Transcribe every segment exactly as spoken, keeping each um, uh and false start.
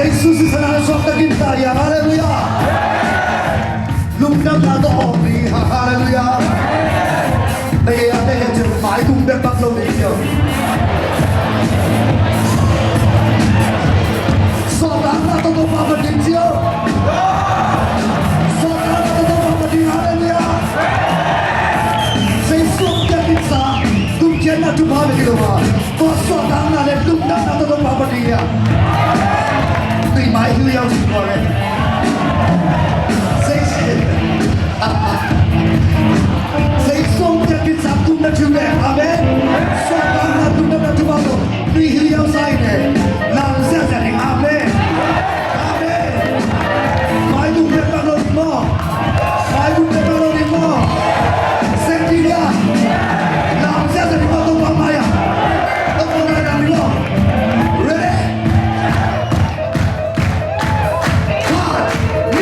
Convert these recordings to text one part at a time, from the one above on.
Jesu sisan a suakta khin ta hi a. Halleluiah. Lungdamna tawh om ni. Halleluiah. Hei, a, hei, hei, mai tung bek bang lo ni cio. Suakta na tawh tawh pa pa ding cio. Suakta na tawh tawh pa pa ding. Halleluiah. Jesu sisan a tung khin na tu pa bek lo ma. Tua suahtakna le lungdamna tawh Topa pa ding hi a. Tui mai hi uh hiam ci tua le. Sei, sei. Sei sawm piak kisa kum na thu le. Amen. Suahtakna lungdamna Topa tawh tui hi uh hiam sai le. Lam siasia ding. Amen. Amen. Mai tung bek bang lo ding maw? Mai tung bek bang lo ding maw? Sek ding a. Lam siasia ding maw, Topa mai a? Topa mai a ding maw? Ready? One, two, one,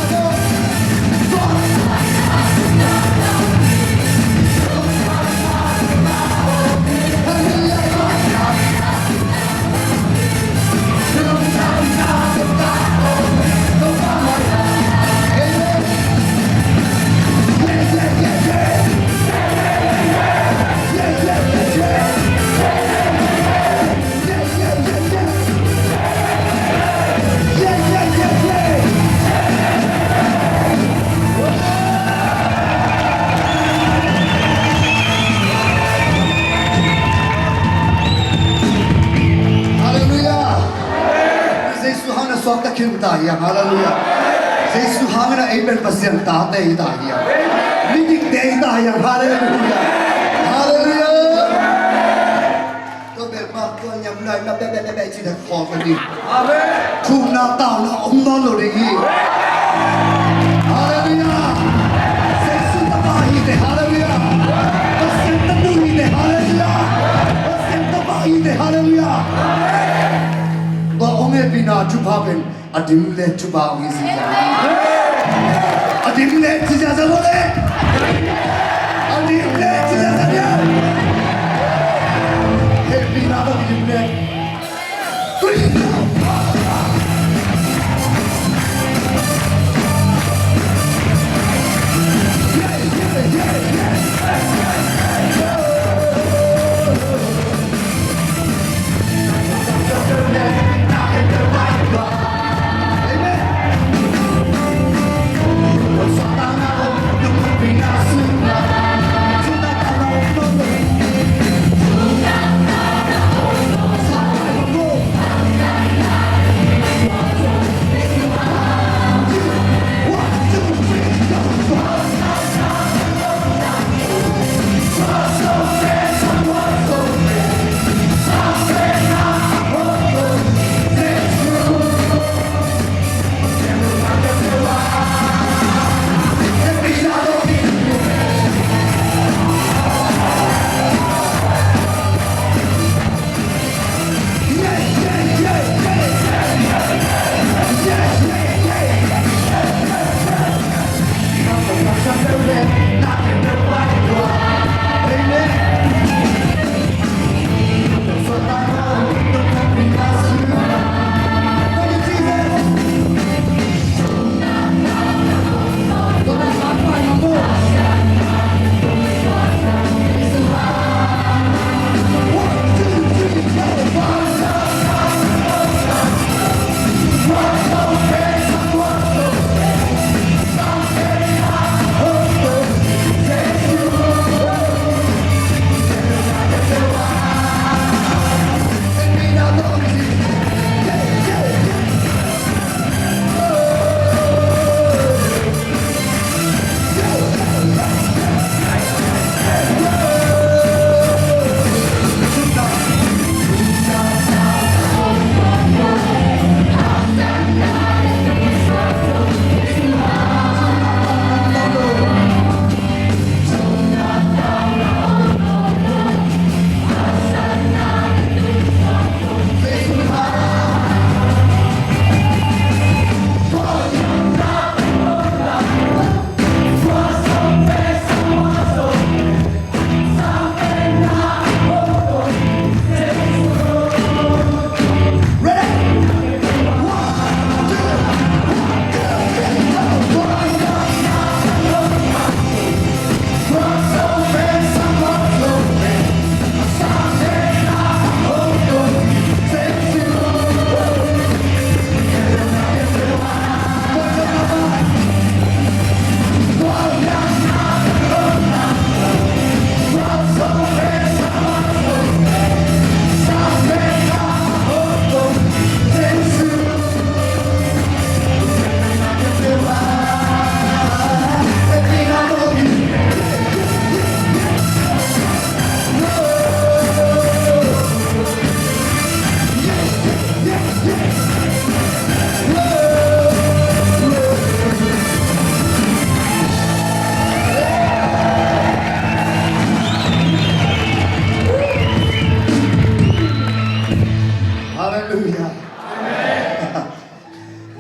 two. Halleluiah. Jesu hangin a suakta khin ta hi hang. Halleluiah. Jesu hangin a ei pen Pasian tate hi ta hi hang. Midikte hi ta hi hang. Halleluiah. Halleluiah. Tua bek mah, tua niam nai na bek bek bek bek ci dan khawm ka ni. Amen. Thumna tauna om nawn lo ding hi. Halleluiah. Jesu tapa hi te. Halleluiah. Pasian tanu hi te. Halleluiah. Pasian tapa hi te. Halleluiah. Tua hong hehpihna thupha pen a dim le thupha hong hi ziazia. A dim le ci ziazia maw le. A dim le ci ziazia. Hehpihna tawh dim le.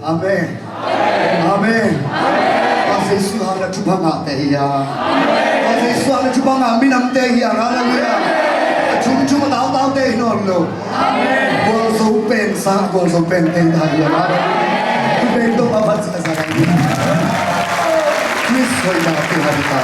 Amen. Amen. Pa Jesu hangin a thupha ngahte hi a. Pa Jesu hangin a thupha ngah minamte hi a. Halleluiah. A chungchung a tautaute hi nawn lo. Amen. Gualzo pen sa, gualzo pente hi ta hi a. Halleluiah. Tu pen tawh a phat sa sa. Khrist hoihna te ha hi ta.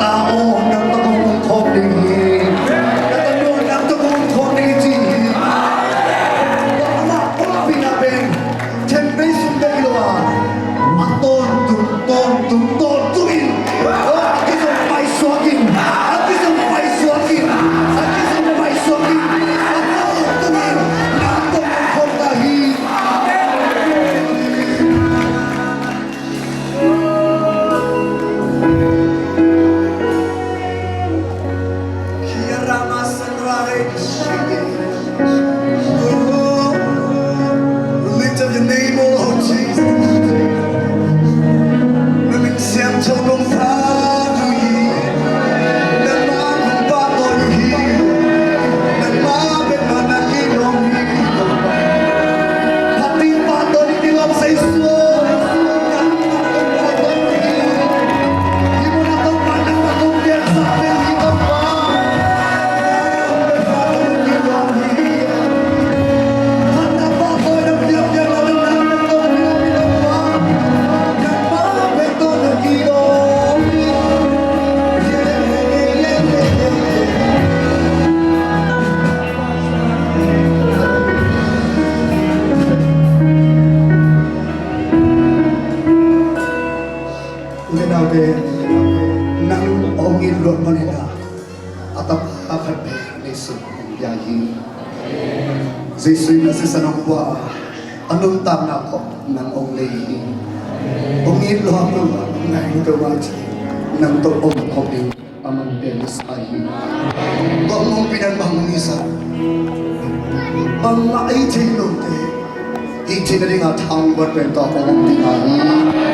Ta aw, nang tawh kong om khawm ding hi. Ka tanu, nang tawh kong om khawm ding hi ci hi. Tua amah ompihna pen themvei sung bek hi lo a, a tawntung, tawntung, tawntung in, a kizom paisuak in, a kizom paisuak in, a kizom paisuak in, a tawntung in, nang tawh kong om khawm ta hi. Lift up your name, oh Lord Jesus. Na min siangtho kong phat uh hi. Nangmah kong pahtawi uh hi. Nangmah bek mah na kilawm hi. U le naute, nang hong it luat manin ah, a tapa khat pen neihsun hong pia hi. Jesu in a sisan hong pua a, a nuntakna khawng nang hong nei hi. Hong it luat lo a, ngai lo a ci, nang tawh om khawm ding a man pen sa hi. Bang hong pi nan bang hong i sa. Bangmah ei thei lote i theihna dingah thang buat pen tua kong om ding a hi.